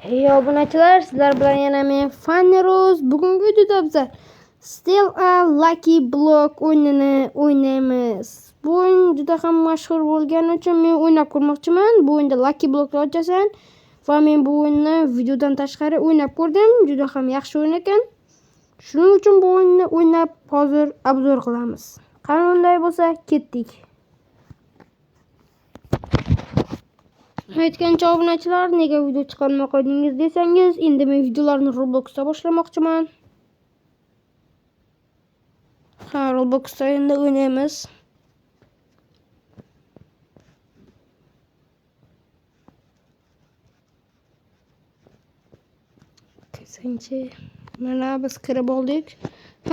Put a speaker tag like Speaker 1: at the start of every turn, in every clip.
Speaker 1: Hey obunachilar, sizlar bilan yana men Fanny Rose. Bugungi videoda biz Steal a Lucky Block o'yinini o'ynaymiz. Bu o'yin juda ham mashhur bo'lgani uchun men o'ynab ko'rmoqchiman. Bu o'yinda Lucky Blockni ochasan va men bu o'yinni videodan tashqari o'ynab ko'rdim. Juda ham yaxshi o'yin ekan. Shuning uchun bu o'yinni o'ynab hozir obzor qilamiz. Qani unday bo'lsa, ketdik. Aytgancha obunachilar, nega video chiqarmay qo'ydingiz desangiz, endi men videolarni Robloxda boshlamoqchiman. Ha, Robloxda endi o'ynaymiz. Kesinchi, mana biz kirib oldik.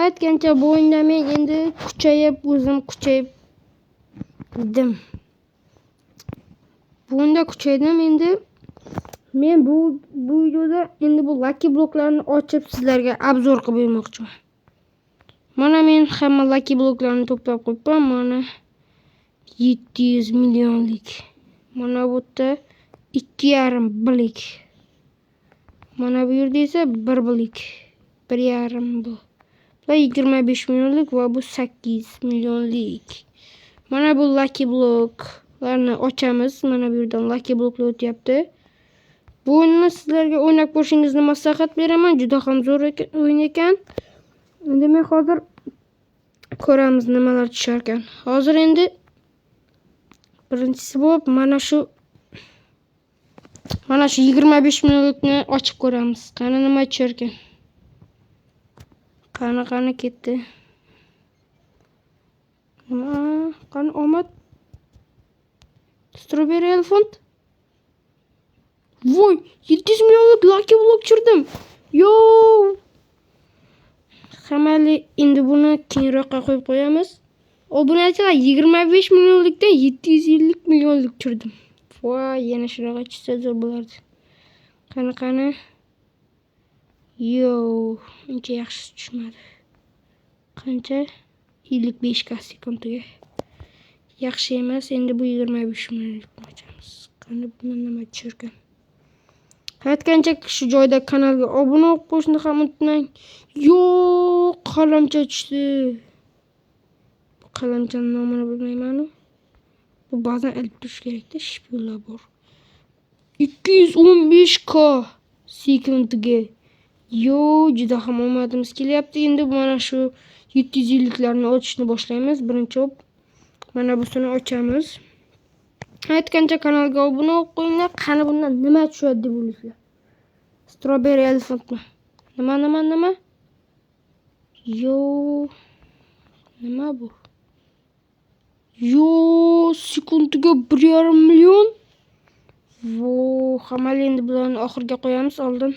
Speaker 1: Aytgancha bu o'yinda men endi kuchayib, o'zim kuchayibdim. Bunda kuchaydim endi. Men bu videoda endi bu Lucky Blocklarni ochib sizlarga obzor qilib bermoqchiman. Mana men hamma Lucky Blocklarni to'plab qo'yibman. Mana 700 millionlik. Mana bu yerda 2,5 blik. Mana bu yerda esa 1 blik. 1,5 bu. Va 25 millionlik va bu 8 millionlik. Mana bu Lucky Block larni ochamiz. Mana bu yerdan Lucky Blocklar o'tyapti. Bu o'yinni sizlarga o'ynab ko'rishingizni maslahat beraman. Juda ham zo'r o'yin ekan. Endi men hozir ko'ramiz nimalar tushar ekan. Hozir endi birinchisi bo'lib mana shu 25 millionlikni ochib ko'ramiz. Qani nima tushar ekan. Qani qani ketdi. Nima? Qani omad. Strawberry Elephant. Voy, 700 millionlik Lucky Block tushirdim. Yo! Hamali endi buni keyinroqqa qo'yib qo'yamiz. Obunachilar, 25 millionlikdan 750 millionlik tushirdim. Voy, yana shunaqa tushsa zo'r bo'lardi. Qani qani. Yo, uncha yaxshi tushmadi. Qancha? 55 k sekundiga. Yaxshi emas. Endi bu 25 millionlikni ochamiz. Qani bundan nima tushar ekan? Aytgancha shu joyda kanalga obuna bo'lib qo'yishni ham unutmang. Yo'q, qalamcha tushdi. Bu qalamchaning nomini bilmayman-u. Bu ba'zan ilib turish kerakda, shpillar bor. 215 k sekundiga. Yo, juda ham omadimiz kelyapti. Endi mana shu 750liklarni ochishni boshlaymiz. Birinchi bo'lib mana busini ochamiz. Aytgancha kanalga obuna bo'lib qo'yinglar. Qani bundan nima tushadi deb o'ylaysizlar? Strawberry Elephantmi? Nima nima nima? Yo, nima bu? Yo, sekundiga 1,5 million. Vo, hamali endi bularni oxirga qo'yamiz. Oldin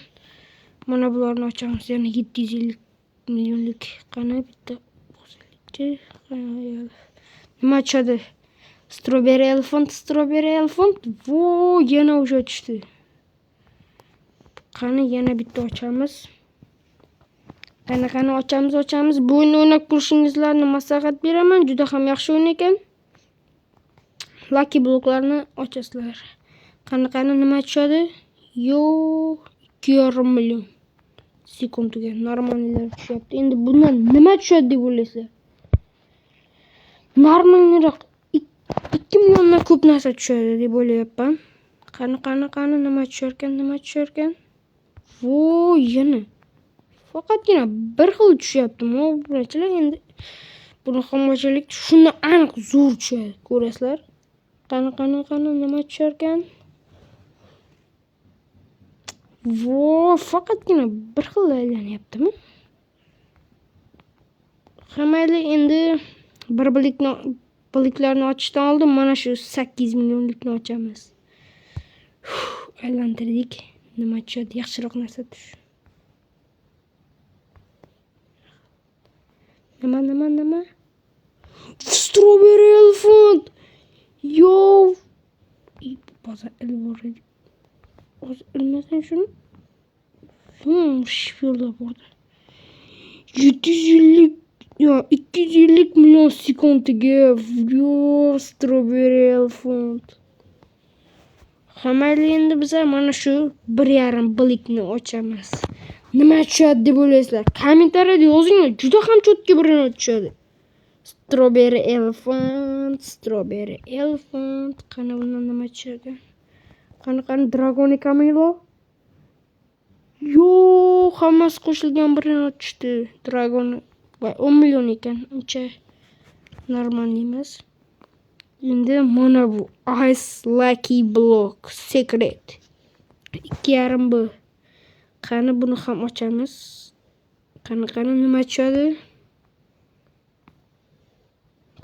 Speaker 1: mana bularni ochamiz. Yana 750 millionlik. Qani bitta bosaylikchi. Nima tushadi? Strawberry Elephant, Strawberry Elephant. Vo, yana o'sha tushdi. Qani yana bitta ochamiz. Qani qani ochamiz, ochamiz. Bu o'yinni o'ynab ko'rishingizlarni maslahat beraman. Juda ham yaxshi o'yin ekan. Lucky Blocklarni ochasizlar. Qani qani nima tushadi? Yo, 2,5 million sekundiga normallar tushyapti. Endi bundan nima tushadi deb o'ylaysizlar? Normalroq 2 milliondan ko'p narsa tushadi deb o'ylayapman. Qani qani qani nima tushar ekan, nima tushar ekan? Vo, yana faqatgina bir xil tushyapti. Obunachilar, endi buni ham ochaylik. Shunda aniq zo'r tushadi, ko'rasizlar. Qani qani qani nima tushar ekan? Vo, faqatgina bir xil aylanyaptimi? Ha, mayli, endi bir biliklarni ochishdan oldin mana shu 8 millionlikni ochamiz. Aylantirdik. Nima tushadi? Yaxshiroq narsa tush. Nima nima nima? Strawberry Elephant. Yo! Bozor ilib boradi. Hozir ilmasang shuni. Shpillar bordi. 750 yo 250 million sekundiga. Yo, Strawberry Elephant. Ha mayli, endi biza mana shu 1,5 blikni ochamiz. Nima tushadi deb o'ylaysizlar? Kommentariyada yozinglar. Juda ham cho'tki birini tushadi. Strawberry elephant, strawberry elephant. Qani bundan nima tushadi? Qani qani Dragon Camelo? Yo'q, hammasi qo'shilgan birini tushdi. Dragon va 10 million ekan. Uncha normal emas. Endi mana bu Ice Lucky Block Secret. 2,5 B. Qani buni ham ochamiz. Qani qani nima tushadi?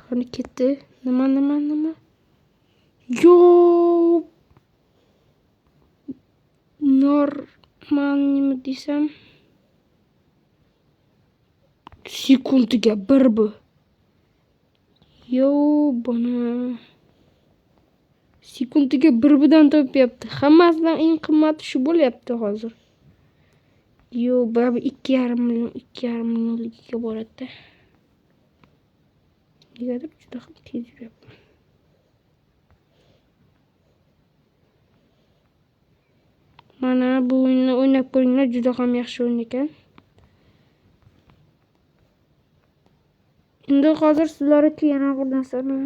Speaker 1: Qani ketdi. Nima nima nima? Yo'q. Normal nima desam? Sekundiga 1 B. Yo, buni sekundiga 1 Bdan topyapti. Hammasidan eng qimmati shu bo'lyapti hozir. Yo, baribir 2,5 million, 2,5 millionligiga boradi-da. Negadir juda ham tez yuryapman. Mana bu o'yinni o'ynab ko'ringlar, juda ham yaxshi o'yin ekan. Endi hozir sizlar uchun yana bir narsani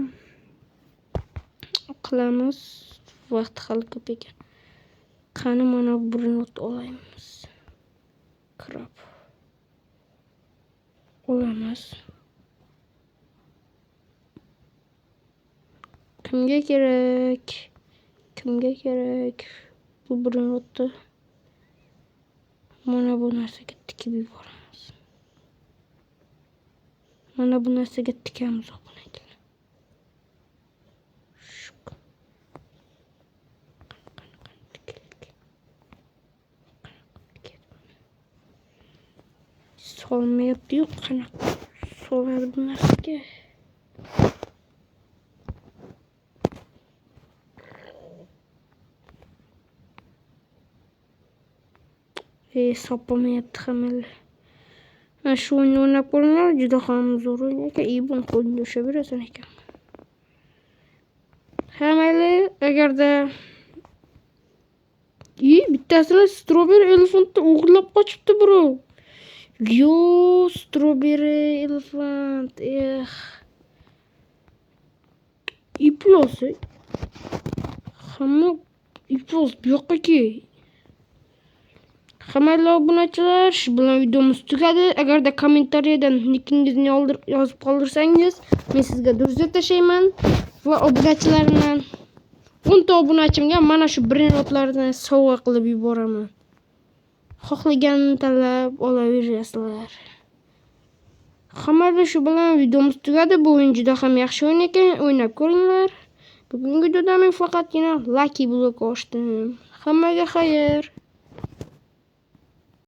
Speaker 1: qilamiz. Vaqt hali ko'p ekan. Qani mana bir not olamiz. Krab. Olamiz. Kimga kerak? Kimga kerak? Bu bir notni mana bu narsaga tikib yuboramiz. Mana bu narsaga tikamiz obunachilar. Solmayapti-yu, qanaqa soladi bu narsaga? Sopolmayapti hamma. Mana shu o'yinni o'ynab ko'ringlar, juda ham zo'r o'yin ekan. Buni qo'lingda ushlab yurasan ekan. Ha mayli, agarda bittasini strawberry elephantni o'g'irlab qochibdi birov. Yo, strawberry elephant, eh. Iflosi. Hamma iflos bu yoqqa kel. Hamma obunachilar, shu bilan videomiz tugadi. Agarda kommentariyadan nickingizni yozib qoldirsangiz, men sizga durust tashlayman va obunachilarimdan 10 ta obunachimga mana shu brainrotlarni sovg'a qilib yuboraman. Xohlaganini tanlab olaverasizlar. Hamma shu bilan videomiz tugadi. Bu o'yin juda ham yaxshi o'yin ekan, o'ynab ko'ringlar. Bugungi videoda men faqatgina Lucky Block ochdim. Hammaga xayr.